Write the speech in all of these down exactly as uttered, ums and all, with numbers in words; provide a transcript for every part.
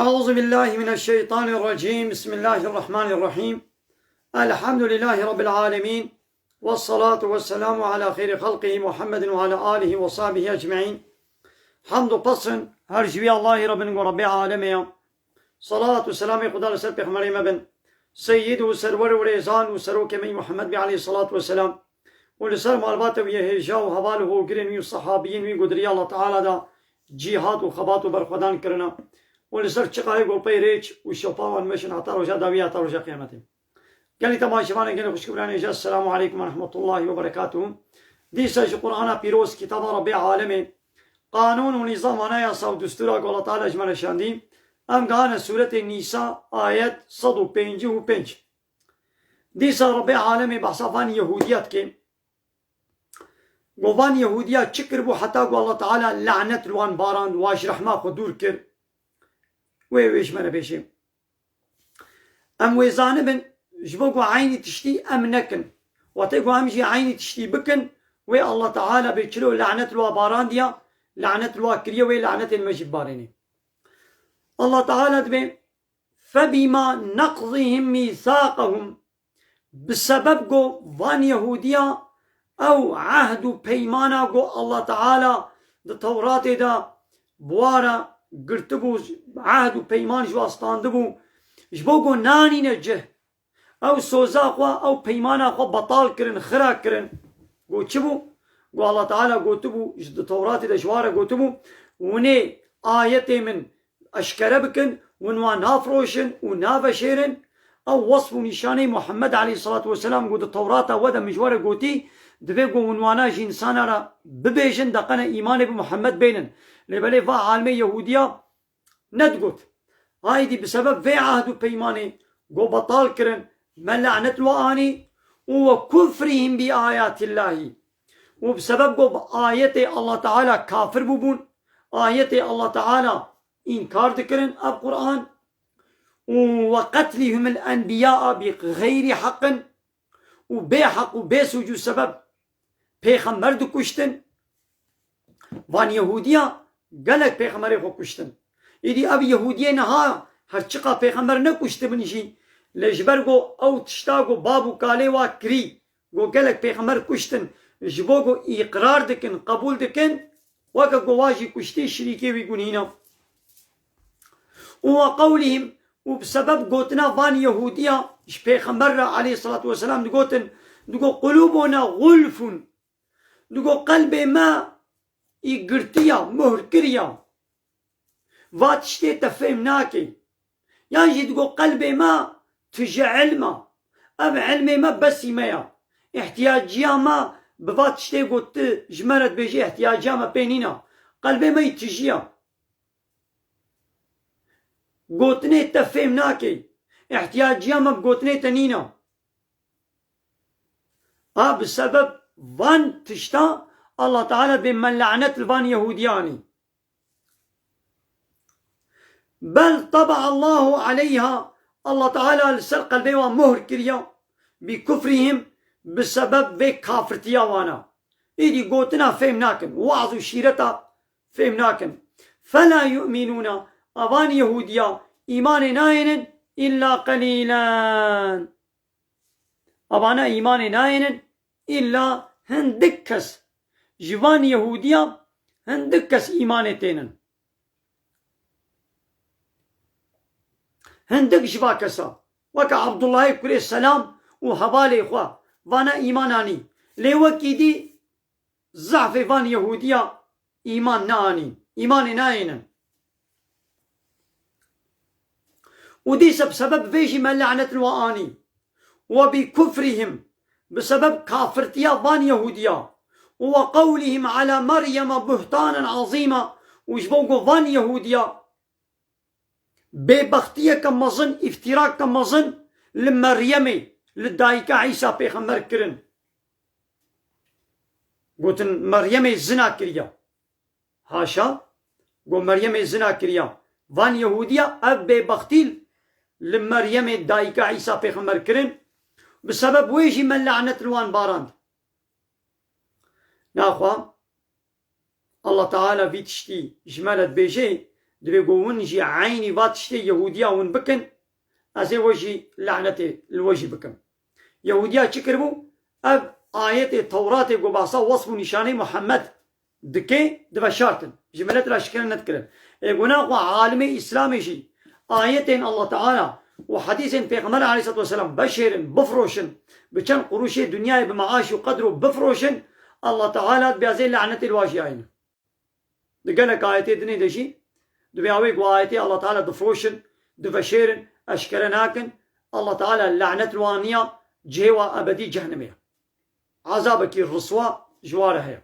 أعوذ بالله من الشيطان الرجيم. بسم الله الرحمن الرحيم. الحمد لله رب العالمين. والصلاة والسلام على خير خلقه محمد وعلى آله وصحبه أجمعين. Hamd û pesn her ji wî Allahî re bin ku Rebbê alemê ye. Salat û selamê Xuda li ser Pêxemberê me bin. Seyyid û serwer û rêzan û serokê me Muhammed bî aleyhissalatu vesselam. Û li ser malbata wî yê hêja û heval û hogirên wî û sehabiyên wî ku di riya Allah Teala de cîhat û xebat û berxwedan kirine. Û li ser çiqayê ku pey rêç û şopa wan meşin heta roja dawî, heta roja qiyametê. Gelî temaşevanên gelê xwişk û birayên hêja, Esselamu aleykum ve rahmetullahi ve berekatuhu. Dîsa ji Qur'ana Pîroz, kitaba Rebbê alemê, qanûn û nîzam, anayasa û destûra ku Allah Teala ji me re şandî, em gihane Sûretê Nîsa, ayet sed û pêncî û pênc. Dîsa Rebbê alemê behsa van Yehûdiya dike. Go van Yehûdiya çi kiribû heta ku Allah Teala lanet li wan barand, wan ji rehma xwe dûr kir. Wê, wê ji me re bêje. Em wê zanibin, ji bo ku eynî tiştî em nekin. Wextê ku em jî eynî tiştî bikin, wê Allah Teala bê çilo lanet li wa barandiya, lanet li wa kiriye, wê lanetên me jî bibarêne. Allah Teala dibê, فَبِمَا نَقْضِهِمْ مِيثَاقَهُمْ. Bi sebeb ku van Yehûdiya ew ehd û peymana ku Allah Teala di Tewratê de bi wa re girtibû, ehd û peyman ji wa standibû, ji bo ku nanîne cih. Ew soza xwe, ew peymana xwe betal kirin, xira kirin. Go çi bû? Go Allah Teala gotibû, ji di Tewratê de ji wa re gotibû, winê ayetê min eşkere bikin, win wan nafroşin û naveşêrin. Ew wesf û nîşanê Muhammed aleyhissalatu vesselam ku di Tewrata we de min ji we re gotî, divê ku win wana ji însana re bibêjin, deqene îmanê bi Muhammed bênin. Lê belê va alimê Yehûdiya nedigot. Haydî bi sebeb vê ehd û peymanê go betal kirin, me lanet li we anî û وَكُفْرِهِمْ بِآيَاتِ اللّٰهِ. Û bi sebeb go bi ayetê Allah Teala kafir bûbûn, ayetê Allah Teala înkar dikirin, ev Qur'an, û وَقَتْلِهِمُ الْأَنْبِيَاءَ بِغَيْرِ حَقٍّ. Û bê heq û bê sûc û sebeb pêxember dikuştin. Van Yehûdiya gelek pêxemberê xwe kuştin. Îdî ev Yehûdiyê niha her çiqa pêxember nekuştibin jî, lê ji ber ku ew tişta ku bab û kalê wa kirî, ku gelek pêxember kuştin, ji bo ku îqrar dikin, qebûl dikin, weke ku wa jî kuştî, şirîkê wî gunîna. Û وَقَوْلِهِمْ، û bi sebeb gotina van Yehûdiya ji Pêxember re aleyhissalatu vesselam digotin, digo قُلُوبُنَا غُلْفٌ، digo qelbê me î girtiya, muhr kiriya. Va tiştê te fêm nake. Yan jî digo qelbê me tije ilm a. Ev ilmê me besî me ya. Îhtiyaciya me bi va tiştê ku tu ji me re dibêjî, îhtiyaciya me pê nîna. Qelbê me yî tijiya. Gotinê te fêm nake. Îhtiyaciya me bi gotinê te nîna. A bi sebeb van tişta Allah Teala dê me lanet li van Yehûdiyan anî. بَلْ طَبَعَ اللّٰهُ عَلَيْهَا، Allah Teala li ser qelbê wan mohr kiriya, بِكُفْرِهِمْ، bi sebeb vê kafirtiya wana. Îdî gotina fêm nakin, waz û şîreta fêm nakin. فَلَا يُؤْمِنُونَ، evan Yehûdiya îmanê nayênin, إِلَّا قَلِيلًا. Evana îmanê nayênin, îlla hindik kes. Ji van Yehûdiya hindik kes îmanê tênin. Hindik ji va kesa, weke Abdullahê kurê Selam û hevalê xwe, vana îman anî. Lê wekî dî zehfê van Yehûdiya îman neanîn, îmanê nayênin. Û dîse bi sebeb vê jî me lanet li wan anî. وَبِكُفْرِهِمْ، bi sebeb kafirtiya van Yehûdiya. وَقَوْلِهِمْ عَلَى مَرْيَمَ بُهْتَانًا عَظِيمًا، û ji bo ku van Yehûdiya bêbextiyeke mezin, îftîrake mezin li Meryemê, li dayika Îsa pêxember kirin. Gotin Meryemê zina kiriya. Haşa, got Meryemê zina kiriya. Van Yehûdiya ev bêbextî li Meryemê dayika Îsa pêxember kirin. Bi sebeb wê jî me lanet li wan barand. Naxwe Allah Teala vî tiştî ji me re dibêje, Divê ku hûn jî eynî va tiştê Yehûdiya hûn bikin, ez ê we jî lanetê li we jî bikim. Yehûdiya çi kiribû? Ev ayetê Tewratê ku behsa wesf û nîşanê Muhammed dike, diveşartin. Ji milet re eşkere nedikirin. Ê guna xwe alimê Îslamê jî ayetên Allah Teala û hedîsên Pêxember aleyhisselatu vesselam beşêrin, bifroşin, bi çend quruşê dinyayê bi meaş û qedro bifroşin, Allah Teala dibê ez ê lanetê li wa jî ayînim. Di gelek ayetê dinê de jî dibê awê ku ayetê Allah Teala difroşin, diveşêrin, eşkere nakin, Allah Teala lanet li wan niya, cihê wa ebedî cehennemê ye. Ezabekî riswa ji wa re heye.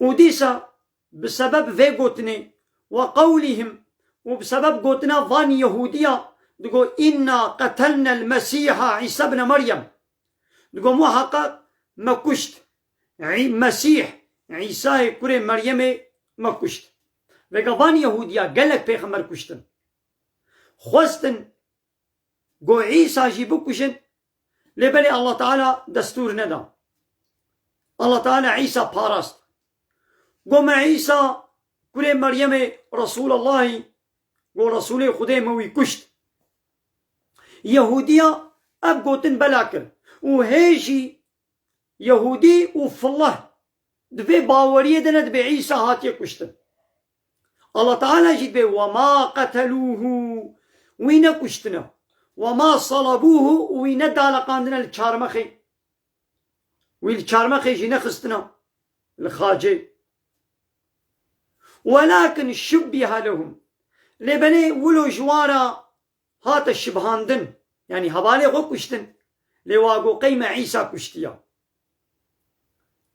Û dîsa bi sebeb vê gotinê, we qewlihim, û bi sebeb gotina van Yehûdiya, digo, "Înna qetelnel Mesîha Îsa bne Meryem." Digo, "Muheqeq me kuşt Î-, Mesîh, Îsayê kurê Meryemê me kuşt." Vêga van Yehûdiya gelek pêxember kuştin. Xwestin ku Îsa jî bikujin, lê belê Allah Teala destûr neda. Allah Teala Îsa parast. Got, "Me Îsa kurê Meryemê Resûlullahî, got, Resûlê Xwedê me wî kuşt." Yehûdiya ev gotin bela kir û hê jî Yehûdî û fillah di vê baweriyê de ne, dibê Îsa hatiye kuştin. Allah Teala jî dibê, "Ve ma qetelûhu", wî nekuştine. "Ve ma salabûhu", û wî nedaleqandine li çarmexê. Wî li çarmexê jî nexistine li xacê. "Welakin şubbihe lehum." Lê belê wilo ji wan re hate şibhandin. Yanî hevalê xwe kuştin. Lê wa got qey me Îsa kuştiya.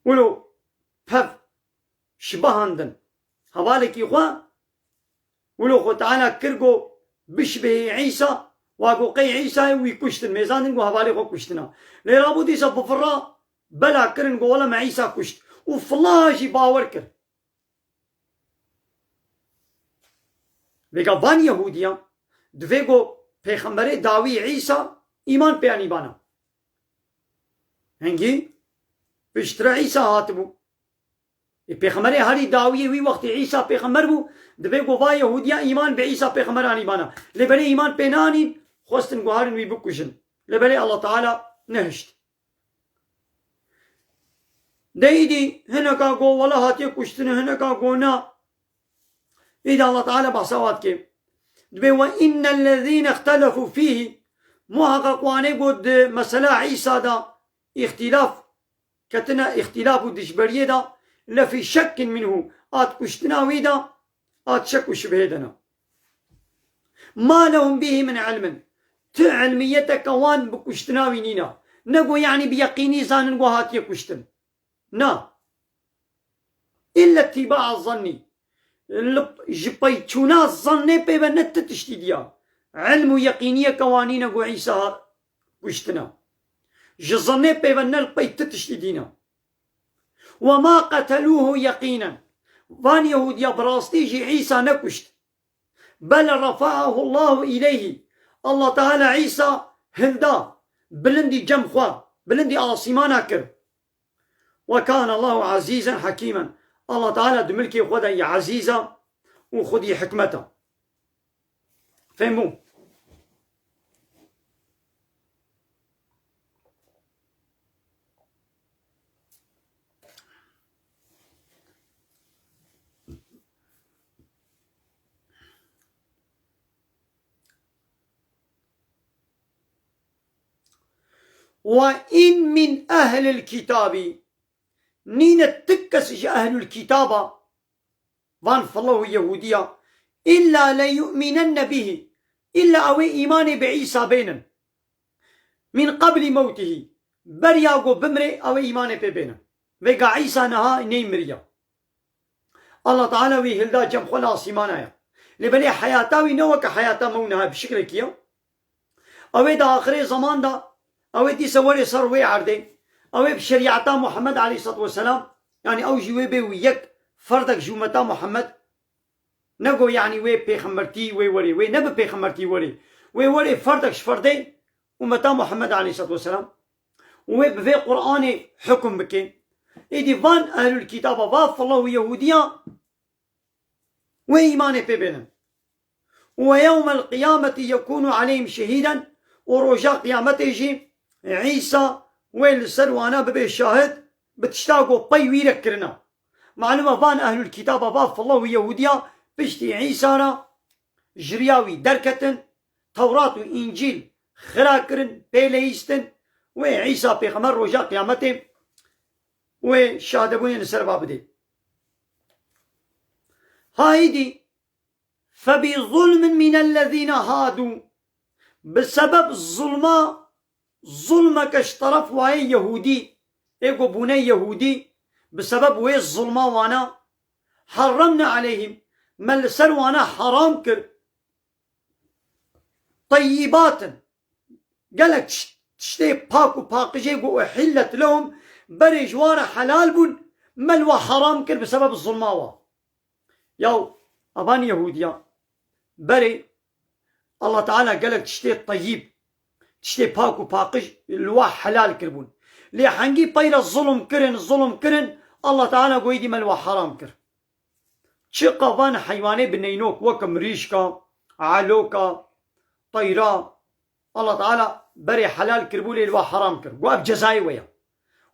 Wilo pev şibahandin. Hevalekî xwe, wilo xwe Teala kir got bişbihî Îsa, wa got qey Îsa ye, wî kuştin. Mêzandin got hevalê xwe kuştina. Lê rabû dîsa bifirra bela kirin got wela me Îsa kuşt. Û filaha jî bawer kir. Vêga van Yehûdiyan, divê ku pêxemberê dawî Îsa îman pê anîbana. Hingî piştre Îsa hatibû. Ê pêxemberê herî dawiyê wî wextê Îsa pêxember bû, divê ku va Yehûdiyan îman bi Îsa pêxember anîbana. Lê belê îman pê nanîn, xwestin guharin wî bikujin. Lê belê Allah Teala nehişt. De îdî hineka go wela hatiye kuştin, hineka go na. Îdî Allah Teala behsa wa dike. Dibê, "Ve innellezîne ihtelefû fîhî." Muheqeq wanê got di mesela Îsa de îxtîlaf ketine, îxtîlaf û dijberiyê de, "lefî şekkin minhu", at kuştina wî de, at şek û şibhê de ne. "Ma lehum bîhî min ilmin." Ti ilmiyeteke wan bi kuştina wî nîne. Ne got, yanî bi yeqînî zanin got hatiye kuştin. Na. "Îlle tîbaa zannî." Li, ji peyçûna zannê pê ve ne ti tiştî diya. Ilm û yeqîniyeke wan nîne got Îsa kuştina. Ji zannê pê ve ne li pey ti tiştî dîne. "Ve ma qetelûhu yeqînen." Van Yehûdiya bi rastî jî Îsa nekuşt. "Bel refa'ahu Allahu îleyhî." Allah Teala Îsa hilda, bilindî cem xwe, bilindî asîmana kir. "Ve kâne Allahu azîzen hakîmen." Allah Teala di milkê xwe de yê ezîz e û xwedî hikmet e. Fehmû? "Ve in min ehlil kitabî", nîne ti kes ji ehlul kitaba, van filah û Yehûdiya, "illa leyu'minenne bihî", îlla ew ê îmanê bi Îsa bênin. "Min qeblî mewtihî", beriya ku bimrê ew ê îmanê pê bênin. Vêga Îsa niha ney miriya. Allah Teala wî hilda cem xwe li asîmana ye. Lê belê heyata wî ne weke heyata me û niha bi şikilekî ye. Ew ê di axirê zeman de, ew ê dîse werê ser wê erdê. Ew ê bi şerîeta Muhammed aleyhisselatu vesselam, yanî ew jî wê bê wî yek ferdek ji ummeta Muhammed. Ne go yanî wê pêxembertî wê werê, wê ne bi pêxembertî werê. Wê werê ferdek ji ferdê ummeta Muhammed aleyhisselatu vesselam. Û wê bi vê Qur'anê hukm bike. Êdî van ehlul kitaba, va filah û Yehûdiya, Wê îmanê pê bênin. "Ve yewmel qiyameti yekûnu aleyhim şehîden", û roja qiyametê jî Îsa wê li ser wana bibe şahid bi tişta ku pey wî re kirina. Malûm e van ehlul kitaba, va fillah û Yehûdiya piştî Îsa re ji riya wî derketin, Tewrat û Încîl xira kirin, pê leyîstin, wê Îsa pêxember roja qiyametê wê şahidebûnê li ser va bidê. Ha îdî, "Febizulmin minellezîne hadu", bi sebeb zulma, zulmeke ji teref wayê Yehûdî, ê ku bûne Yehûdî, bi sebeb wê zulma wana, "harramne aleyhim", me li ser wana haram kir, "teyyibatin", gelek tiş-, tiştê pak û paqijê ku uhillet lehum, berê ji wa re helal bûn, me li wa haram kir bi sebeb zulma wa. Yaw, evan Yehûdiya, berê Allah Teala gelek tiştê teyyîb, tiştê pak û paqij li wa helal kiribûn. Lê hengî pey re zulm kirin, zulm kirin, Allah Teala goyî dî me li wa haram kir. Çiqa van heywanê bi neynok, weke mirîşka, eloka, teyra, Allah Teala berê helal kiribû lê li wa haram kir. Got ev cezayê we ye.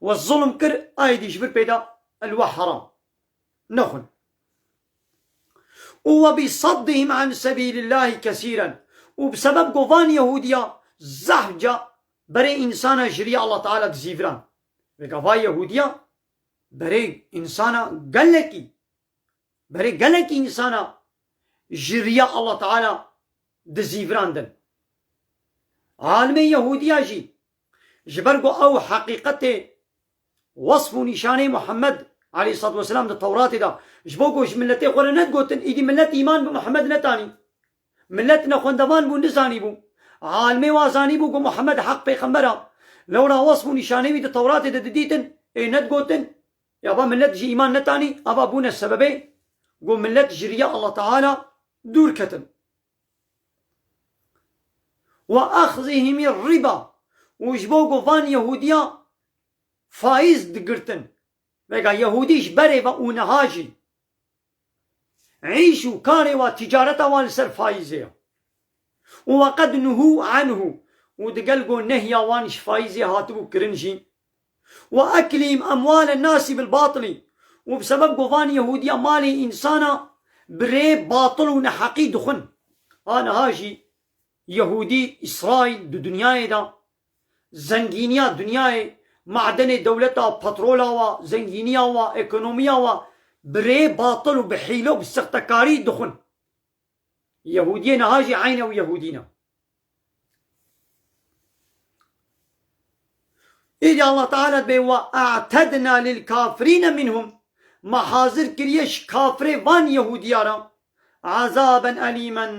We zulm kir, aydî ji vir pêda li wa haram. Nexwin. Û "ve bi saddihim an sebîlillahî kesîren", û bi sebeb ku van Yehûdiya zehf ca berê însana ji riya Allah Teala dizîviran. Vêga va Yehûdiya berê însana gelekî, berê gelekî însana ji riya Allah Teala dizîvirandin. Alimê Yehûdiya jî ji ber ku ew heqîqetê, wesf û nîşanê Muhammed aleyhissalatu vesselam di Tewratê de, ji bo ku ji miletê xwe re nedigotin, îdî milet îman bi Muhammed netanî. Milet nexwendevan bû, nizanîbû. Alimê wa zanîbû ku Muhammed heq pêxember e. Lewra wesf û nîşanê wî di Tewratê de didîtin, ê nedigotin, ya va milet jî îman netanî, ava bûne sebebê ku milet ji riya Allah Teala dûr ketin. "Ve axzihimî riba", û ji bo ku van Yehûdiya faiz digirtin. Vêga Yehûdî ji berê ve û niha jî îş û karê wa, tîcareta wa li ser faîzê ye. Û "ve qed nuhû anhu", û digel ku nehya wan ji faîzê hatibû kirin jî. "Ve eklihim emwalen nasi bil batilî", û bi sebeb ku van Yehûdiya malê însana bi rê batil û neheqî dixwin. A niha jî Yehûdî, Îsraîl di dinyayê de zengîniya dinyayê, madenê dewleta, petrola wa, zengîniya wa, ekonomiya wa bi rê batil û bi hîle û bi sextekarî dixwin. Yehûdiyê niha jî eyne ew Yehûdî ne. Îdî Allah Teala dibê, "Ve a'tedna lil kafirîne minhum", me hazir kiriye ji kafirê van Yehûdiya re, "azaben elîmen",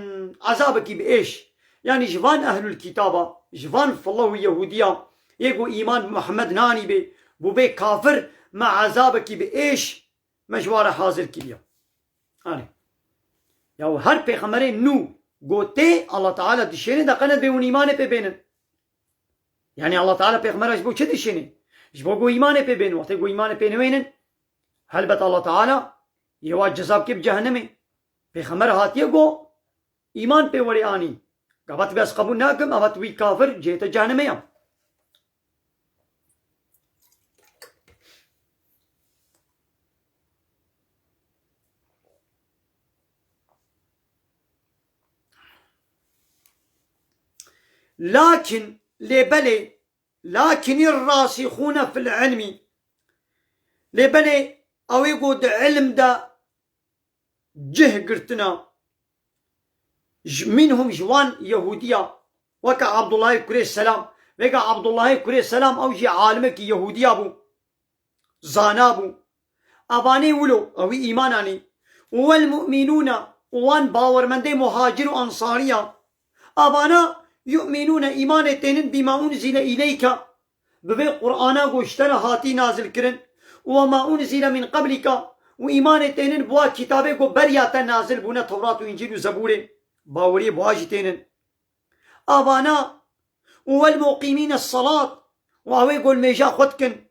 ezabekî bi êş. Yanî ji van ehlul kitaba, ji van fillah û Yehûdiya, yê ku îman bi Muhammed nanîbê, bûbê kafir, me ezabekî bi êş me ji wa re hazir kiriye. Anê. Ya her pêxemberê nû gotê Allah Teala dişêne de qene bê hûn îmanê pê bênin. Yanî Allah Teala pêxemera ji bo çi dişêne? Ji bo ku îmanê pê bênin. Wextê ku îmanê pê newênin, helbet Allah Teala yê wa ceza bike bi cehennemê. Pêxember hatiye ku îman pê werê anî. Gava tu bê ez qebûl nakim, ava tu wî kafir, cihê te cehennemê ya. Lakin, lê belê, lakinî rasîxûne fil ilmî. Lê belê, ew ê ku di ilm de cih girtina, ji, minhum, ji wan Yehûdiya, weke Abdullahê kurê Selam. Vêga Abdullahê kurê Selam, ew jî alimekî Yehûdiya bû, zana bû. Evanê wilo, ewî îman anî. Û wel mu'minûne, û wan bawermendê muhacir û ensariya. Avana yu'minûne, îmanê tênin bîma unzile îleyke, bi vê Qur'ana ku ji te re hatî nazil kirin, û we ma unzile min qablika, û îmanê tênin bi wa kitabê ku beriya te nazil bûne, Tewrat û Încîl û Zebûrê, baweriyê bi wa jî tênin. Avana, û wel muqîmîne selat, û awê ku li mêja xwe dikin.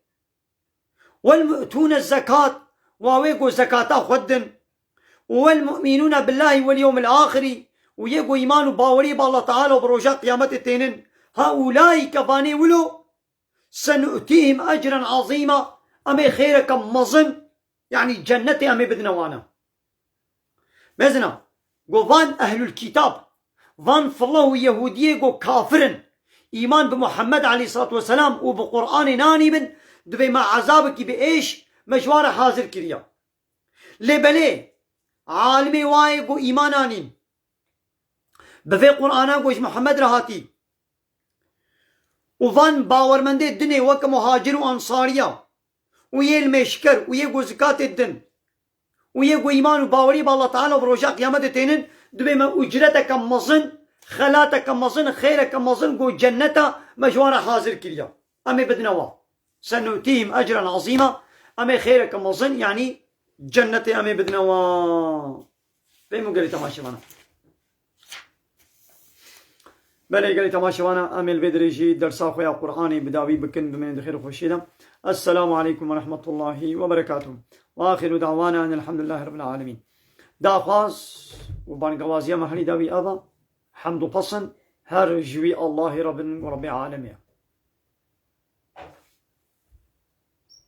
Wel mu'tûne zekat, û awê ku zekata xwe didin. Vel mu'minûne billâhi vel yewmil âxirî, û yê ku îman û bawerî bi Allah Teala û bi roja qiyametê tênin, ha ulaîke, vanê wilo, senu'tîhim ecren azîma, em ê xêreke mezin, yanî cennetê em ê bidine wana. Mezina, go van ehlul kitab, van filah û yehûdiyê go kafir in, îman bi Muhammed aleyhissalatu vesselam û bi Qur'anê nanîbin, divê me ezabekî bi êş me ji wan re hazir kiriya. Lê belê, alimê wayê go îman anîn, bi vê Qur'ana go ji Muhammed re hatî, û van bawermendê dinê weke muhacir û ensariya, û yê limêşker, û yê ku zikatê din, û yê ku îman û bawerî bi Allah Teala û bi roja qiyametê tênin, dibê me ucreteke mezin, xelateke mezin, xêreke mezin ku cenneta me ji wan re hazir kiriya. Em ê bidine wa. Senutîhim ecren azîma, em ê xêreke mezin, yanî cennetê em ê bidine wa. Pêm û gelî temaşevana. Belê gelî temaşevana, em ê li vê dirêjî dersa xwe ya Qur'anê bi dawî bikin, bimînin di xêr û xweşiyê de. Esselamu aleykum ve rahmetullahi ve berekatuh. Ve axiru da'wana enelhamdülillahi rabbil alemin. Daxwaz û bangewaziya me herî dawî ev e. Hemd û pesin her ji wî Allahê re bin û Rebbê alemê ye.